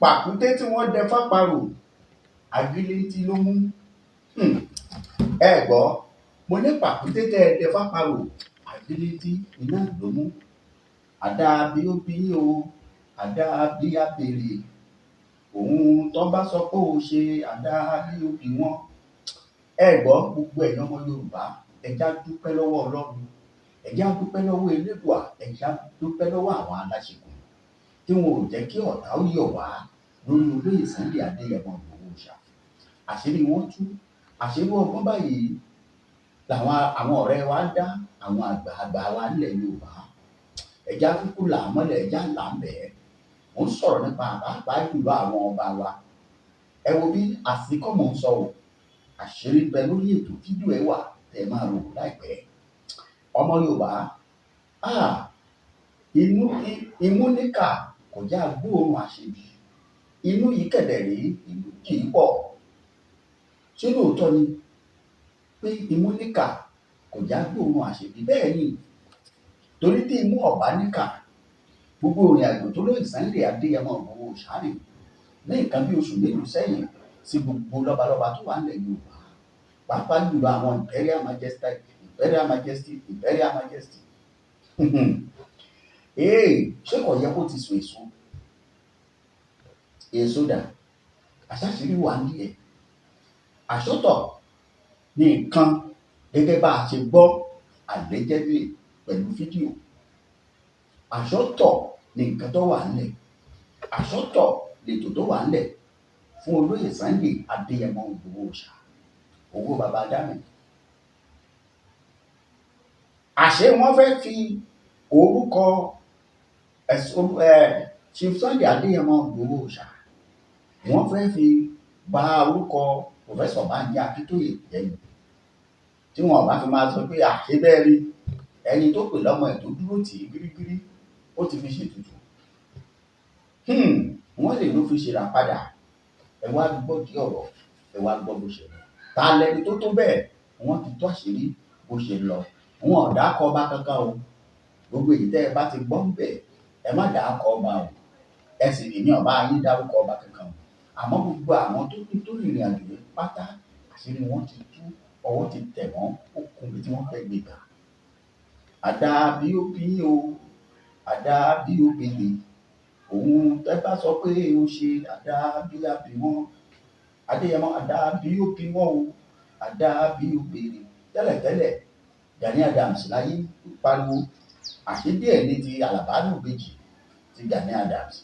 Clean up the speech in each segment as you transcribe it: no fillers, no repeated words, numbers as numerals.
Pàkúté tí wọ́n dẹ fáparò, àgìlìntì ló mú. Ẹ gbọ́, mo ní pàkúté tẹ́ ẹ dẹ fáparò, àgìlìntì iná ló mú. Àdá bí ó bí yín o, àdá bí á béèrè. Òun tó bá sọ pé ó ṣe, àdá bí ó bí wọ́n. Ẹ gbọ́, gbogbo ẹ̀yin ọmọ Yorùbá, ẹ já dúpẹ́ lọ́wọ́ Ọlọ́run, ẹ já dúpẹ́ lọ́wọ́ Elédùà, ẹ já dúpẹ́ lọ́wọ́ àwọn aláṣekù tí wọn ò jẹ́ kí ọ̀tá ó yọ̀ wá lórí olóyè Sunday Adéyẹmọ Ìgbòho Òòṣà. Àṣírí wọn tú, àṣírí ọgbọ́n báyìí làwọn àwọn ọ̀rẹ́ wa ń dá àwọn àgbààgbà wa nílẹ̀ Yorùbá. Ẹ já kúkú là á mọ́lẹ̀, ẹ já là ń bẹ̀ ẹ́. Mò ń sọ̀rọ̀ nípa pàápàá jùlọ àwọn ọba wa. Ẹ wo bí àsìkò mò ń sọ o, àṣírí ń bẹ lórí ètò, fídíò ẹ wà tẹ́ ẹ máa rò láìpẹ́. Ọmọ Yorùbá, inú imú níkà kò já gbóòórùn àṣebí. Inú yìí kẹ̀dẹ̀ rí, inú kì í pọ̀. Ṣé lóòótọ́ ni pé imú níkà kò já gbóòórùn àṣebí? Bẹ́ẹ̀ ni, torí tí imú ọ̀bá níkà, gbogbo ìrìn àjò tó lóye Sunday Adéyẹmọ Ìgbòho Òòṣà rìn ní nǹkan bí oṣù mélòó sẹ́yìn sí gbogbo lọ́balọ́ba tó wà nílẹ̀ Yorùbá, pàápàá jùlọ àwọn Imperial Majesty, Imperial Majesty, Imperial Majesty. Ee, ṣé kò yẹ kó ti so èso? Èso dà, àṣàṣírí wà ní ẹ̀. Àṣọ́tọ̀ ní nǹkan gẹ́gẹ́ bá a ṣe gbọ́ allegedly pẹ̀lú fídíò. Àṣọ́tọ̀ ní nǹkan tó wà nílẹ̀. Àṣọ́tọ̀ lètò tó wà nílẹ̀ fún olóyè Sunday Adéyẹmọ Ìgbòho Òòṣà, owó baba Dami. Àṣé wọ́n fẹ́ fi orúkọ Chief Sunday Adéyẹmọ Ìgbòho Òòṣà, wọ́n fẹ́ fi bà orúkọ Professor Banji Akíntóyè jẹ́ ni. Tí wọn ò bá fi máa sọ pé àṣé bẹ́ẹ̀ rí, ẹni tó pè lọ́mọ ẹ̀ tó dúró tì í gírígírí, ó ti fi ṣètùtù. Wọ́n lè ló fi ṣèràpadà. Ẹ wá gbọ́ di ọ̀rọ̀, ẹ wá gbọ́ bó ṣe lọ. Ta lẹni tó tó bẹ́ẹ̀? Wọ́n ti tó àṣírí bó ṣe lọ. Wọn ò dákọ ọba kankan o. Gbogbo èyí tẹ́ ẹ bá ti gbọ́ ń bẹ̀, ẹ má dákọ ọba o. Ẹ sì ní ní ọba yín dárúkọ ọba kankan o. Àmọ́ gbogbo àwọn tó ní tó rìnrìn àjò yẹn pátá, àṣírí wọn ti tú, ọwọ́ ti tẹ̀ wọ́n, ó kún bí tí wọ́n fẹ́ gbé gbà. Àdá bí ó bí o, àdá bí ó béèrè. Òun tẹ́ bá sọ pé ó ṣe, àdá bí á bí wọ́n. Adéyẹmọ, àdá bí ó bí wọ́n o, àdá bí ó béèrè. Tẹ́lẹ̀tẹ́lẹ̀, Gani Adams láyé ń pariwo. Àṣé díẹ̀ ní ti Àlàbá Nùbejì ti Gani Adams.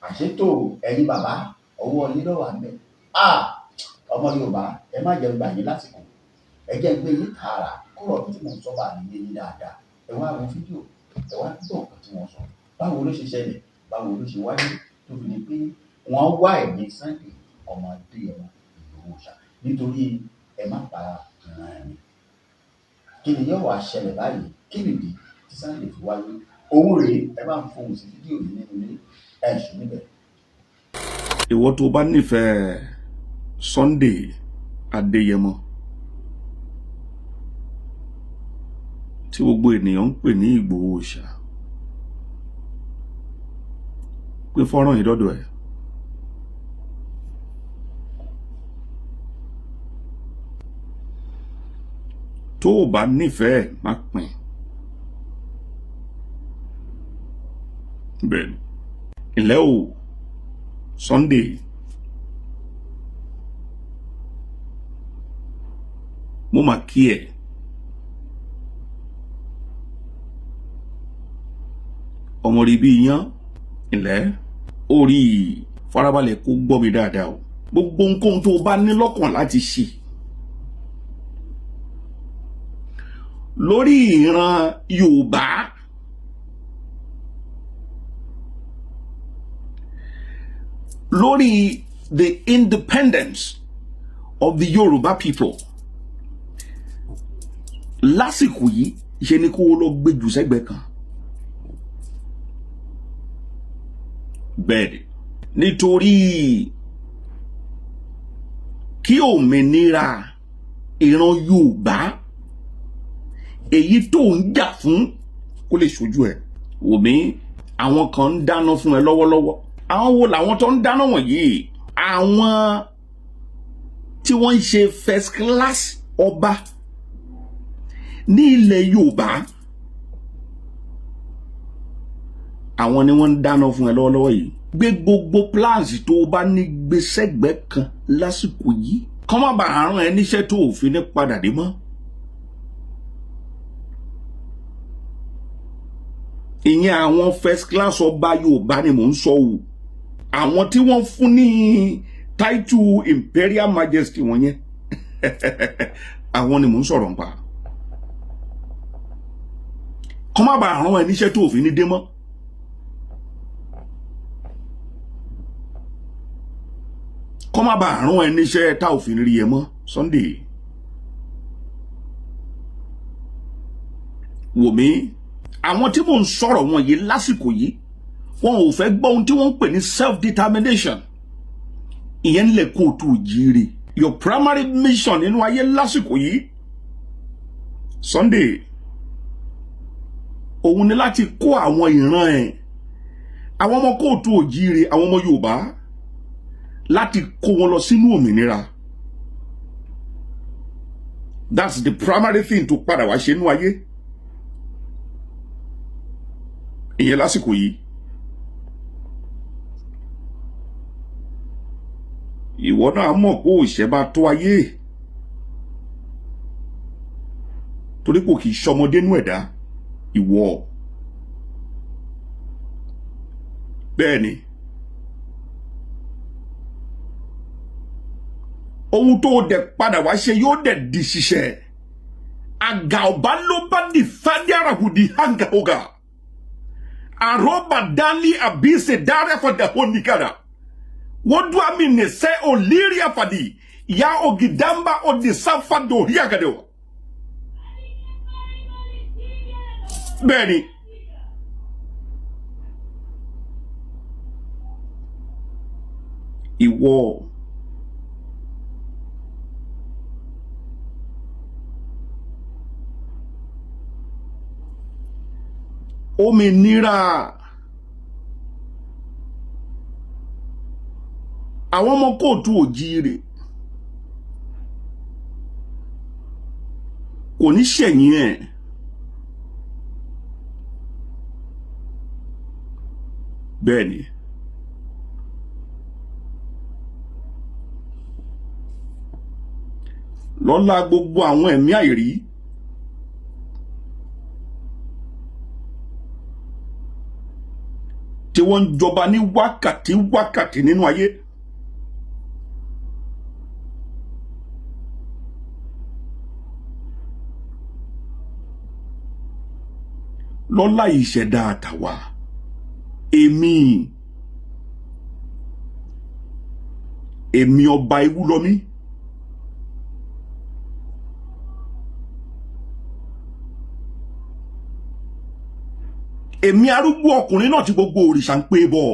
Àṣetò ẹ̀yin bàbá, ọwọ́ yín ló wà ńbẹ̀. Ọmọ Yorùbá, ẹ má jẹ́ gbà yín lásìkò. Ẹ jẹ́ gbé yín tààrà kọ́rọ̀ tí mò ń sọ bá yé yín dáadáa. Ẹ wá wo fídíò, ẹ wá gbọ́ nǹkan tí wọ́n sọ. Báwo ló ṣe ṣẹlẹ̀? Báwo ló ṣe wáyé? Tó fi di pé wọ́n wá ẹ̀mí Sunday ọmọ Adéyẹmọ Ìgbòho Òòṣà nítorí ẹ má pa ìran mi. Kí ni yóò wá ṣẹlẹ̀ báyìí? Kí nìdí tí Sunday fi wáyé? Òun rèé, ẹ bá ń fohùn sí fídíò yìí nínú ilé, ẹ ṣù níbẹ̀. Ìwọ tó bá nífẹ̀ẹ́ Sunday Adéyẹmọ tí gbogbo ènìyàn ń pè ní Ìgbòho Òòṣà, pé fọ́nrán yìí dọ́dọ̀ ẹ̀. Tó o bá nífẹ̀ẹ́, má pín. Bẹ́ẹ̀ ni. Ilẹ̀ o, Sunday, mo mà kí ẹ. Ọmọ rí bí iyán, ilẹ̀ orí farabalẹ̀ kó gbọ́ mi dáadáa o. Gbogbo nǹkan tó o bá ní lọ́kàn láti ṣe lórí ìran Yorùbá, lórí the independence of the Yorùbá people lásìkò yìí, ṣe ni kó o lọ gbé jù sẹ́gbẹ̀ẹ́ kan. Bẹ́ẹ̀ ni, nítorí kí òmìnira ìran Yorùbá èyí tó ń jà fún kó lè ṣojú ẹ. Wò mí, àwọn kan ń dáná fún ẹ lọ́wọ́lọ́wọ́. Àwọn wo làwọn tó ń dáná wọ̀nyí? Àwọn tí wọ́n ń ṣe first class ọba ní ilẹ̀ Yorùbá, àwọn ni wọ́n ń dáná fún ẹ lọ́wọ́lọ́wọ́ yìí. Gbé gbogbo plans tó o bá ní gbé sẹ́gbẹ̀ẹ́ kan lásìkò yìí, kọ́ má bàa rán ẹ níṣẹ́ tó o fi ní padà dé mọ́. Ìyẹn àwọn first class ọba Yorùbá ni mò ń sọ o, àwọn tí wọ́n fún ní title Imperial Majesty wọ̀nyẹn, àwọn ni mò ń sọ̀rọ̀ nípa. Kọ́ má bàa rán ẹ níṣẹ́ tó o fi ní dé mọ́. Kọ́ má bàa rán ẹ níṣẹ́ tá ò fi rí ẹ mọ́. Sunday, wò mí, àwọn tí mò ń sọ̀rọ̀ wọn yìí lásìkò yìí, wọn ò fẹ́ gbọ́ ohun tí wọ́n ń pè ní self determination. Ìyẹn ń lè kóòtù jíire. Your primary mission nínú ayé lásìkò yìí, Sunday, òun ni láti kó àwọn ìran ẹ̀, àwọn ọmọ kóòtù òjíire, àwọn ọmọ Yorùbá, láti kó wọn lọ sínú òmìnira. That's the primary thing tó padà wá ṣe nínú ayé ìyẹn lásìkò yìí. Ìwọ náà mọ̀ pé òṣìṣẹ́ bá tó ayé, torí kò kì í ṣọmọdé nú ẹ̀dá ìwọ. Bẹ́ẹ̀ ni, ohun tó dẹ̀ padà wá ṣe yóò dẹ̀ di ṣiṣẹ́. Àgà ọba ló bá di fadiarahudi hanga oga aroba dali abise dare fada honikara wodu ami ne se oliria fadi ya ogidamba odisafado hiagadewa. Bẹ́ẹ̀ ni, ìwọ òmìnira àwọn ọmọ kóòtù òjíire kò ní ṣẹ̀yìn ẹ̀. Bẹ́ẹ̀ ni, lọ́lá gbogbo àwọn ẹ̀mí àìrí tí wọ́n ń jọba ní wákàtí wákàtí nínú ayé, lọ́lá ìṣẹ̀dá àtàwà, èmi ọba Ewúlọmí, èmi arúgbó ọkùnrin náà tí gbogbo òrìṣà ń pè bọ̀.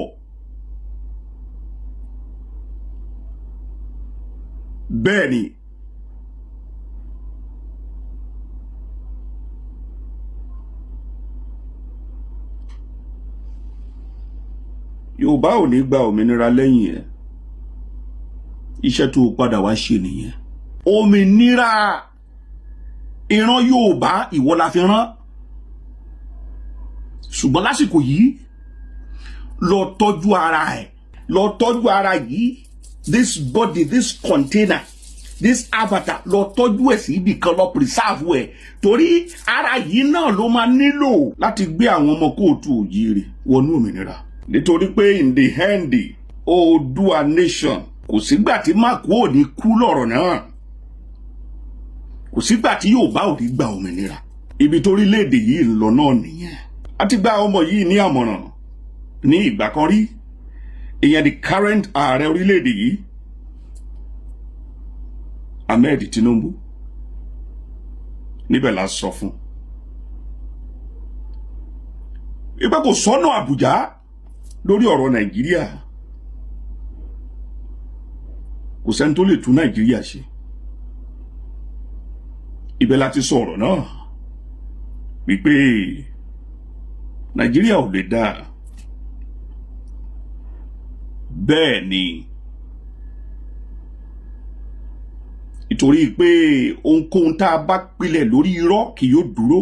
Bẹ́ẹ̀ ni, Yorùbá ò ní gba òmìnira lẹ́yìn ẹ̀. Iṣẹ́ tó padà wá ṣe nìyẹn. Òmìnira ìran Yorùbá ìwọ la fi rán. Ṣùgbọ́n lásìkò yìí, lọ tọ́jú ara ẹ̀, lọ tọ́jú ara yìí, this body, this container, this avatar, lọ tọ́jú ẹ̀ sí ibì kan, lọ preserve ẹ̀, torí ara yìí náà ló máa nílò láti gbé àwọn ọmọ kóòtù òjíire wọnú òmìnira. Nítorí pé in the end, Oòduà nation, kò sígbà tí Mákù ò ní kú lọ́rọ̀ náà, kò sígbà tí Yorùbá ò ní gba òmìnira. Ibi torílẹ̀-èdè yìí ń lọ náà nìyẹn. A ti gba ọmọ yìí ní àmọ̀ràn ní ìgbà kan rí, ìyẹn the current ààrẹ orílẹ̀-èdè yìí, Ahmed Tinubu. Níbẹ̀ la sọ fún ìpè kò sọ́nà Àbújá lórí ọ̀rọ̀ Nàìjíríà, kò sẹ́ni tó lè tún Nàìjíríà ṣe. Ibẹ̀ la ti sọ ọ̀rọ̀ náà wípé Nàìjíríà ò lè dáa. Bẹ́ẹ̀ ni, ìtorí pé ohunkóhun tá a bá pilẹ̀ lórí irọ́ kì yóò dúró.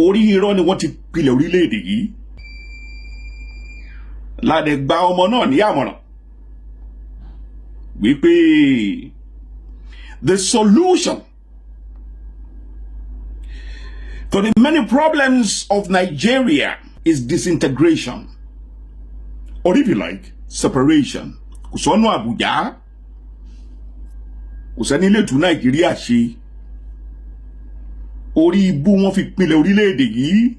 Orí irọ́ ni wọ́n ti pilẹ̀ orílẹ̀-èdè yìí. Ládẹ̀ gba ọmọ náà ní àmọ̀ràn wípé the solution to the many problems of Nigeria is disintegration, or if you like, separation. Kò sọ́nà Àbújá, kò sẹ́ni lè tún Nàìjíríà ṣe. Orí ibú wọn fi pinlẹ̀ orílẹ̀-èdè yìí,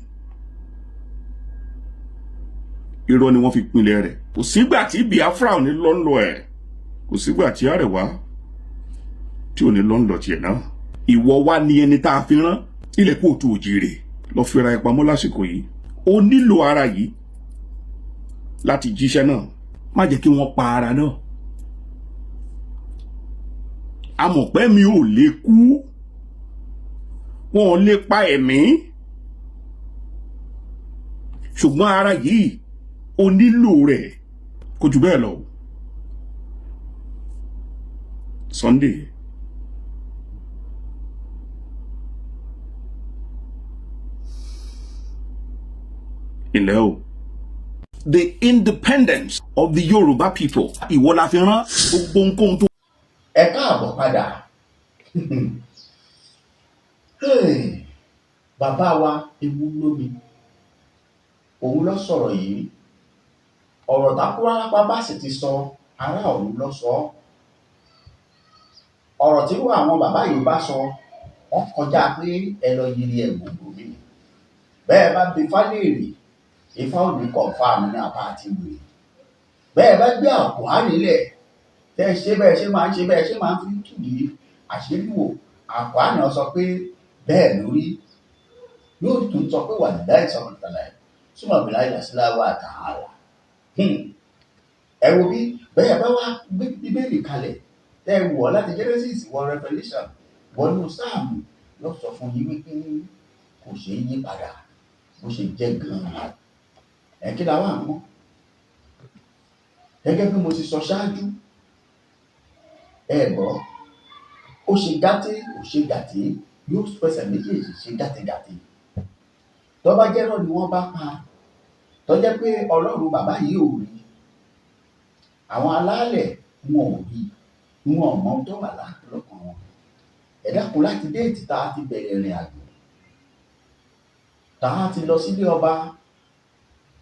irọ́ ni wọ́n fi pinlẹ̀ rẹ̀. Kò sígbà tí Biafra ò ní lọ́nlọ́ ẹ̀, kò sígbà tí Àrẹwà tí ò ní lọ́nlọ́ tiẹ̀ náà. Ìwọ wá ní ẹni tá a fi rán ilẹ̀ kóòtù òjìrè lọ fi ra ẹ pamọ́ lásìkò yìí. O nílò ara yìí láti jíṣẹ́ náà. Má jẹ́ kí wọ́n pa ara náà. Amọ̀pẹ́ mi ò lè kú, wọn ò lè pa ẹ̀mí, ṣùgbọ́n ara yìí o nílò rẹ̀ kò jù bẹ́ẹ̀ lọ. Sunday, ilẹ̀ o. The independence of the Yoruba people. Ìwọ la fi rán gbogbo ohunkóhun tó. Ẹ káàbọ̀ padà. Hey, bàbá wa ewu lómi òun ló sọ̀rọ̀ yìí. Ọ̀rọ̀ tákúwárápá bá sì ti sọ, ará ọ̀run ló sọ ọ́. Ọ̀rọ̀ tí àwọn bàbá yìí bá sọ, wọ́n kọjá pé ẹ lọ yiri ẹ̀ gbogbo mi. Bẹ́ẹ̀ bá bi Ifá léèrè, Ifá ò ní kọ̀ǹfàmù ní apá àti wèrè. Bẹ́ẹ̀ bá gbé Àkùránì nílẹ̀, tẹ́ ẹ ṣe bẹ́ẹ̀ ṣe máa ń ṣe bẹ́ẹ̀ ṣe máa ń fi tùdí àṣírí wò, Àkùránì ó sọ pé bẹ́ẹ̀ lórí. Yóò tún sọ pé wà láì sọ̀rọ̀ tàlàyé, súnmọ́ bìlà ìlàsíláwà àtàhàlà. Ẹ wo bí bẹ́ẹ̀ bá wá gbé Bíbélì kalẹ̀, tẹ́ ẹ wọ̀ láti Genesis wọ Revelation wọnú Sáàmù, yóò sọ fún yín wípé kò ṣeé yí padà bó ṣe jẹ́ gan-an. Ẹ kí la wà mọ́? Gẹ́gẹ́ bí mo ti sọ ṣáájú, ẹ gbọ́, ó ṣe gàtè, ó ṣe gàtè, yóò fẹsẹ̀ méjèèjì ṣe gàtègàtè. Tó bá jẹ́ irọ́ ni wọ́n bá pa, tó jẹ́ pé Ọlọ́run bàbá yìí ò rí, àwọn alálẹ̀ wọn ò rí, wọn ò mọ ohun tó wà lọ́kàn wọn. Ẹ dákun, láti déètì tá a ti bẹ̀rẹ̀ ìrìn àjò, tá a ti lọ sílé ọba,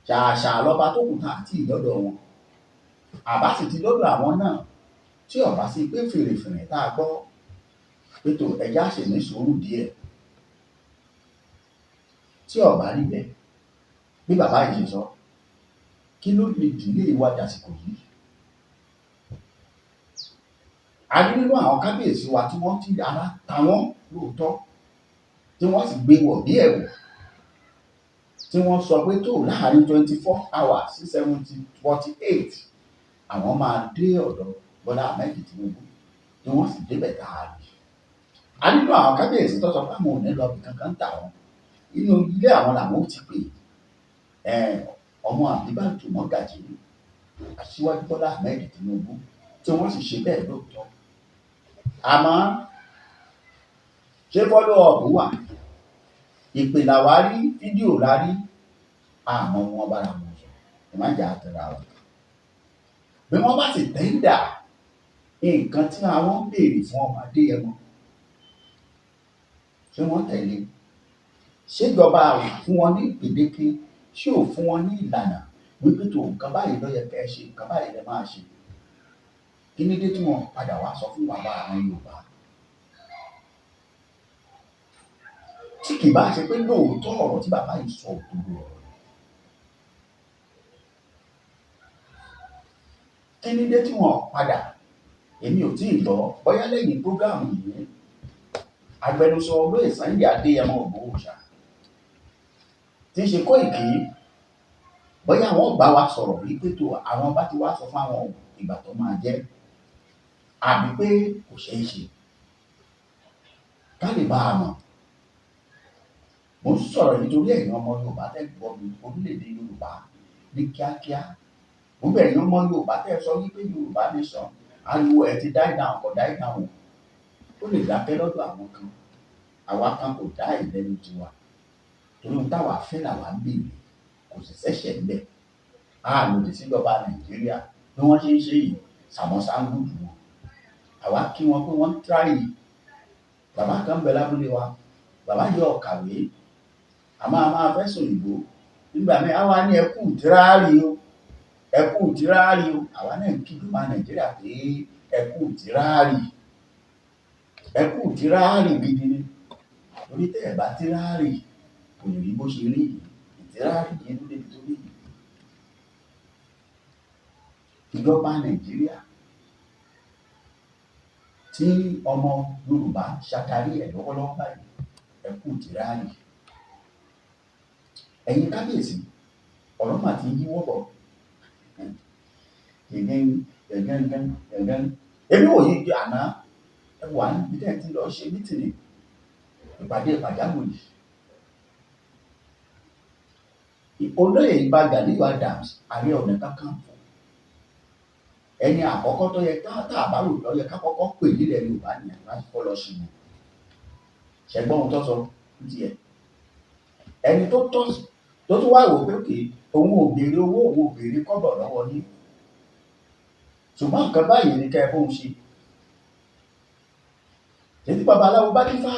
ṣàṣà lọba tó kù tá a ti lọ́dọ̀ wọn. Àbá sì ti lọ́dọ̀ àwọn náà, tí ọba sì pé fèrèfèrè tá a gbọ́ pé tó ẹja ṣe ní sùúrù díẹ̀. Tí ọba rí bẹ́ẹ̀, bí bàbá yìí ṣe sọ, kí ló lè dìlé ìwà dàsìkò yìí? A rí nínú àwọn kábíyèsí wa tí wọ́n ti ara ta wọ́n lóòótọ́, tí wọ́n sì gbé wọ̀ bí ẹ̀wù, tí wọ́n sọ pé tó láàárín 24 hours sí 70 48 àwọn máa dé ọ̀dọ̀ Bọ́lá Ahmed Tinubu, tí wọ́n sì débẹ̀ táàrí. A nínú àwọn kábíyèsí tó sọ pé àwọn ò ní lọ ibì kankan ń tà wọ́n, inú ilé àwọn làwọn ó ti pè ọmọ Àbíbàtú Mọ́gàjí Aṣíwájú Bọ́lá Ahmed Tinubu, tí wọ́n sì ṣe bẹ́ẹ̀ lóòótọ́. Àmọ́ ṣé follow up wà? Ìpè làwa rí, fídíò la rí, àmọ́ wọn bára wọn sọ. Ẹ má jà tẹ̀ra wa. Bí wọ́n bá sì tender nǹkan tí àwọn ń béèrè fún ọmọ Adéyẹmọ, ṣé wọ́n tẹ̀lé? Ṣéjọba ò fún wọn ní gbèdéke? Ṣé ò fún wọn ní ìlànà wípé tó nǹkan báyìí ló yẹ kẹ́ ẹ ṣe, nǹkan báyìí lẹ máa ṣe? Kí ni dé tí wọ́n padà wá sọ fún bàbá àwọn Yorùbá? Tí kì bá ṣe pé lóòótọ́ ọ̀rọ̀ tí bàbá yìí sọ òdodo ọ̀rọ̀. Kí ni dé tí wọ́n padà? Èmi ò tí ì gbọ́ bóyá lẹ́yìn prógáàmù yìí, agbẹnusọ olóyè Sunday Adéyẹmọ Ìgbòho Òòṣà tí í ṣe Kóìkì, bóyá àwọn bá wa sọ̀rọ̀ wípé tó àwọn bá ti wá sọ fún àwọn ìgbà tó máa jẹ́, àbí pé kò ṣeé ṣe. Ká lè bá a mọ̀. Mo ń sọ̀rọ̀ nítorí ẹ̀yin ọmọ Yorùbá tẹ́ gbọ́ mi, orílẹ̀-èdè Yorùbá. Ní kíákíá, gbogbo ẹ̀yin ọmọ Yorùbá tẹ́ ẹ sọ wípé Yorùbá nation, ariwo ẹ̀ ti die down, kò die down. Ó lè dákẹ́ lọ́dọ̀ àwọn kan, àwa kan kò dá ìlẹ́nu tiwa, torí ohun táwa fẹ́ làwa ń béèrè, kò sì ṣẹ̀ṣẹ̀ ń bẹ̀. A lòdì síjọba Nàìjíríà bí wọ́n ṣe ń ṣe yìí. Sàmọ́sángùdù wọn, àwa kí wọn pé wọ́n ń try. Bàbá kan bẹ lábúlé wa, bàbá yọ kàwé, àmọ́ a máa fẹ́ sùn ìbò nígbà míì, àwa ní ẹkú tìráàlì o, ẹkú tìráàlì o. Àwa náà ń kí ìjọba Nàìjíríà pé ẹkú tìráàlì, ẹkú tìráàlì gidi ni, torí tẹ́ ẹ̀ bá tìráàlì, kò lè rí bó ṣe rí yìí. Ìtìráàlì yẹn ló débi tó rí yìí. Ìjọba Nàìjíríà tí ọmọ Yorùbá ṣàdarí ẹ̀ lọ́wọ́lọ́wọ́ báyìí, ẹkú tìráàlì. Ẹ̀yin kábíyèsí, ọ̀rọ̀ mà ti yíwọ́ bọ̀ gẹ́gẹ́ gẹ́gẹ́ gẹ́gẹ́. Èmi wò yí àná, ẹ wà níbi tẹ́ ẹ ti lọ ṣe meeting, ìpàdé pàjáwìrì. Olóyè Ìbà Gani Adams, Ààrẹ Ọ̀nà Kakanfò, ẹni àkọ́kọ́ tó yẹ tá a bá rò lọ yẹ ká kọ́kọ́ pè nílẹ̀ Yorùbá nìyẹn láti kọ́ lọ sí i. Ṣẹgbọ́n ohun tó sọ ní tiẹ̀, ẹni tó tọ́ tó tún wá wò pé kì òun ò béèrè owó, òun ò béèrè kọ́bọ̀ lọ́wọ́ yín, ṣùgbọ́n nǹkan báyìí ni kẹ́ ẹ bóun ṣe. Tètè babaláwo bá dífá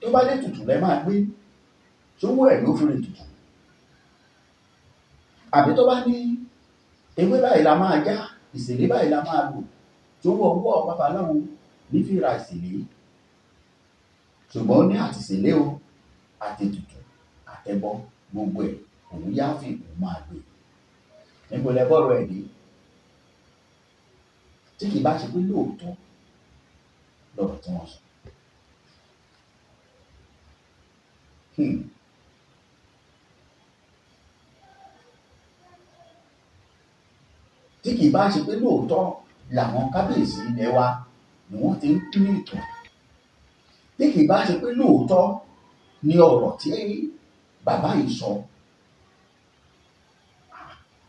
tó bá lè tutù lẹ́ máa gbé sówó ẹ̀ ló fi rè tutù, àbí tó bá ní ewé báyìí la máa já, ìsèlé báyìí la máa lò, sówó ọwọ́ babaláwo ní fi ra ìsèlé. Ṣùgbọ́n ó ní àtìsèlé o, àtètùtù, àtẹbọ, gbogbo ẹ̀ òun yá fi òun máa gbé. Níbo lẹ bọ́rọ̀ ẹ̀ dé? Tí kì í bá ṣe pé lóòótọ́ lọ̀rọ̀ tí wọ́n sọ. Tí kì í bá ṣe pé lóòótọ́ làwọn kábíyèsí ilẹ̀ wa ni wọ́n ti ń pín ìtàn, tí kì í bá ṣe pé lóòótọ́ ni ọ̀rọ̀ tí bàbá yìí sọ,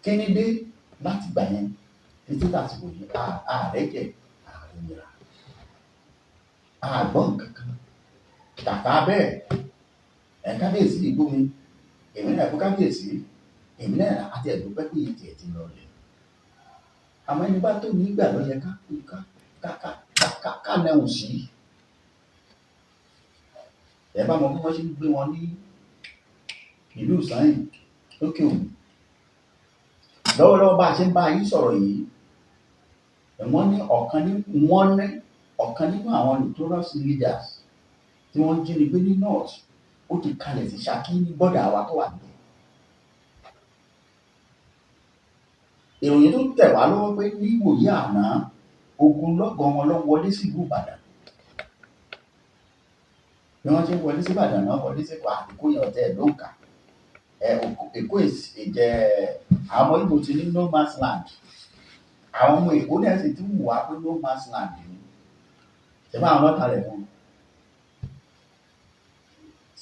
kí ni dé láti gbà yẹn títí dàsìkò yìí ààrẹ jẹ ààrẹ nira àgbọ̀n kankan? Kàkà bẹ́ẹ̀, ẹ̀ kábíyèsí ìgbó mi, èmi náà fún kábíyèsí, èmi náà àti ẹ̀dùn pẹ́ pé ìtì ẹ̀ ti lọ lẹ̀. Àmọ́ ẹni bá tó ní ìgbà ló yẹ ká ká ká ká ká nẹ̀hùn sí. Ẹ bá mọ bí wọ́n ṣe ń gbé wọn ní ìlú Ìsanyìn lókè òkun lọ́wọ́lọ́wọ́ bá a ṣe ń bá yín sọ̀rọ̀ yìí, wọ́n ní ọ̀kan ní wọ́n ní ọ̀kan nínú àwọn notorious leaders tí wọ́n jí ni gbé ní north, ó ti kalẹ̀ sí Ṣakí ní bọ́dà wa tó wà níbẹ̀. Ìròyìn tó tẹ̀ wá lọ́wọ́ pé ní ìwòyí àná, ogunlọ́gọ̀ wọn ló wọlé sílùú Ìbàdàn. Bí wọ́n ṣe ń wọlé sí Ìbàdàn náà wọlé sí Èkó yẹn, ọ̀tẹ̀ ló ń kà Èkó ìjẹ́. Àwọn ọmọ Ìgbò ti ní no man's land, àwọn ọmọ Èkó náà sì ti wù wá pé no man's land ni. Ṣé bá àwọn ọlọ́ta rẹ̀ fún un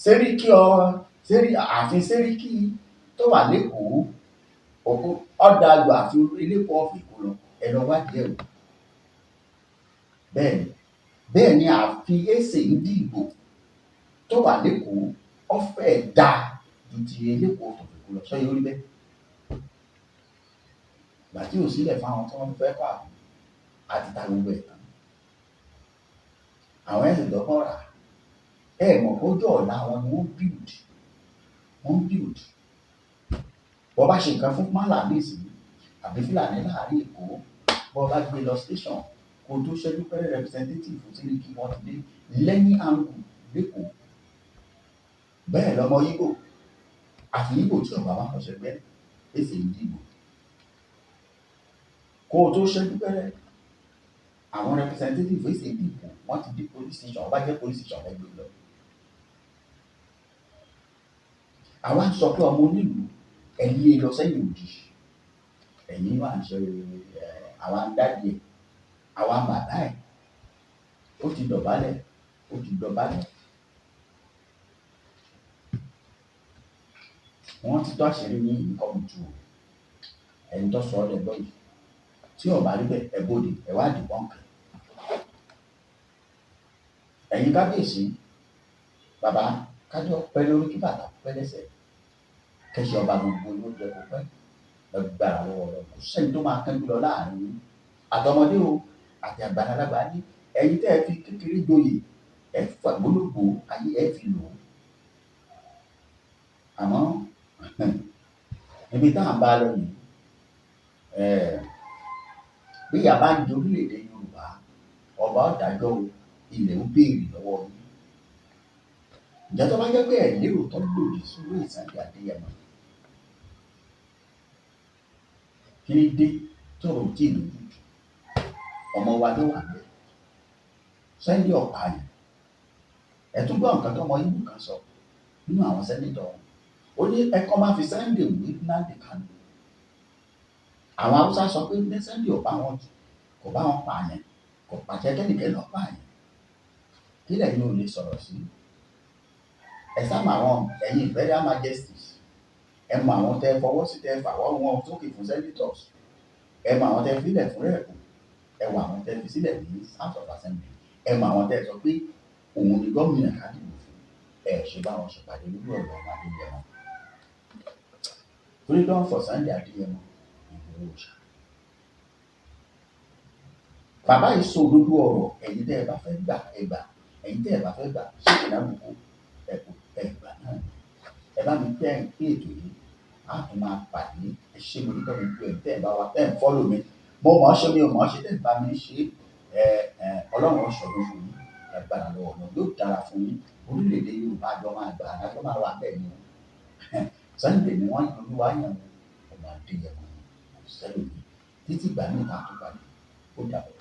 Sẹ́ríkì ọ sẹ́rí ààfin Sẹ́ríkì tó wà lẹ́kọ̀ọ́ òkú ọ̀dà àgbà àfi Eléko of Èkó lọ, ẹ lọ wádìí ẹ̀ wò. Bẹ́ẹ̀ ni, bẹ́ẹ̀ ni ààfin Eze Ndigbo tó wà lẹ́kọ̀ọ́ ọ̀fẹ́ dáa ju ti Eléko of Èkó lọ. Sọ́yìn orí bẹ́ẹ̀ gbà tí ò sílẹ̀ fáwọn tí wọ́n fẹ́ kọ́ ààfin àti ta gbogbo ẹ̀ tán, àwọn ẹ̀sìn dọ́gbọ́n rà. Ẹ mọ̀ pé ọjọ́ ọ̀la wọn ni wọ́n build, wọ́n build. Wọ́n bá ṣe nǹkan fún mọ́là nísìnyí àbí Fúlàní láàrin Èkó, bọ́ bá gbé lọ station, kó tó ṣẹ́jú pẹ́rẹ́, representative fún Sẹ́ríkì wọ́n ti dé lẹ́yìn angle lẹ́kọ̀ọ́. Bẹ́ẹ̀ lọ́mọ Yíbò àti Yíbò tí ọ̀bá máa ń ṣẹgbẹ́ Eze Ndigbo, kó o tó ṣẹ́jú pẹ́rẹ́, àwọn representative Eze Ndigbo wọ́n ti dé police station. Ọba jẹ́ police station lẹ́gbẹ̀ẹ́ lọ. Àwa ń sọ pé ọmọ onílùú ẹ lé lọ sẹ́yìn òdì, ẹ̀yin wà ń ṣe ẹ̀, àwa ń dádìí ẹ̀, àwa ń bàbá ẹ̀, ó ti dọ̀bálẹ̀, ó ti dọ̀bálẹ̀. Wọ́n ti tó àṣírí ní ìkọ́mùtù o. Ẹni tó sọ ọ́ lẹ́gbọ́ yìí, tí ó bá rí bẹ́ẹ̀, ẹ bóde, ẹ wá dìbọn kàn. Ẹ̀yin kábíyèsí, bàbá, kájọ pẹ́ lórí, kí bàtà pẹ́ lẹ́sẹ̀, kẹsì ọba gbogbo ló jẹ kó pẹ́ lọ́gbàrá lọ́wọ́ lọ. Kò sẹ́ni tó máa kánjú lọ láàrin yín, àtọmọdé o àti àgbàlagbà ní. Ẹ̀yin tẹ́ ẹ fi kékeré joyè, ẹ fà gbólógbò ayé ẹ fi lò ó. Àmọ́ ibi tá à ń bá lọ yìí, bí ìyá bá ń jẹ orílẹ̀-èdè Yorùbá, ọba ọ̀dájọ́ o, ilẹ̀ ń béèrè lọ́wọ́ yín. Ǹjẹ́ tó bá jẹ́ pé ẹ̀ lérò tó lòdì sórí Sunday Adéyẹmọ, kí ni dé tọrọ tí ì lójú ọmọ wa ló wà bẹ́ẹ̀? Sunday ọ̀pá yìí, ẹ tún gbọ́ nǹkan tó ọmọ Ìgbò kan sọ nínú àwọn senator wọn. Ó ní ẹ̀kọ́ máa fi Sunday wé Nnamdi Kanu. Àwọn Haúsá sọ pé ní Sunday ò bá wọn jù, kò bá wọn pààyàn, kò pàṣẹ kẹ́nìkẹ́ lọ pààyàn. Kí lẹ́yìn ò lè sọ̀rọ̀ sí? Ẹ sábà àwọn ẹ̀yin Imperial Majesties, ẹ mọ àwọn tẹ́ fọwọ́ sí, tẹ́ fà wọ́n wọn sókè fún senators, ẹ mọ àwọn tẹ́ filẹ̀ fún rep, ẹ wọ àwọn tẹ́ fi sílẹ̀ ní House of Assembly, ẹ mọ àwọn tẹ́ sọ pé òun ni gómìnà ká dìbò fún. Ẹ ṣe bá wọn ṣèpàdé lórí ọ̀rọ̀ ọmọ Adéyẹmọ. Freedom for Sunday Adéyẹmọ Ìgbòho Òòṣà. Bàbá yìí sọ òdodo ọ̀rọ̀. Ẹ̀yin tẹ́ ẹ bá fẹ́ gbà, ẹ gbà. Ẹ̀yin tẹ́ ẹ bá fẹ́ gbà, ṣé ìnáwó ẹ kò ẹ gbà náà. Ẹ bá mi tẹ́ ẹ pé ètò yìí á tún máa pàdé. Ẹ ṣé, mo dúpẹ́ gbogbo ẹ̀ tẹ́ ẹ bá wa tẹ́ ẹ ń follow mi. Mo mọ̀ ọ́ ṣe, mi ò mọ̀ ọ́ ṣe, tẹ́ ẹ bá mi ṣe ẹ. Ẹ Ọlọ́run ó ṣọdún fún yín lágbára lọ́wọ́ ọ̀nà, yóò dára fún yín. Orílẹ̀-èdè Yorùbá àjọ máa gbà, àjọ máa wà bẹ́ẹ̀ ni o. Sunday ni wọ́n yan, Olúwa yàn, ọmọ Adéyẹmọ kò sẹ́lòmíì. Títí ìgbà míì tá a tún pàdé, ó dàbọ̀.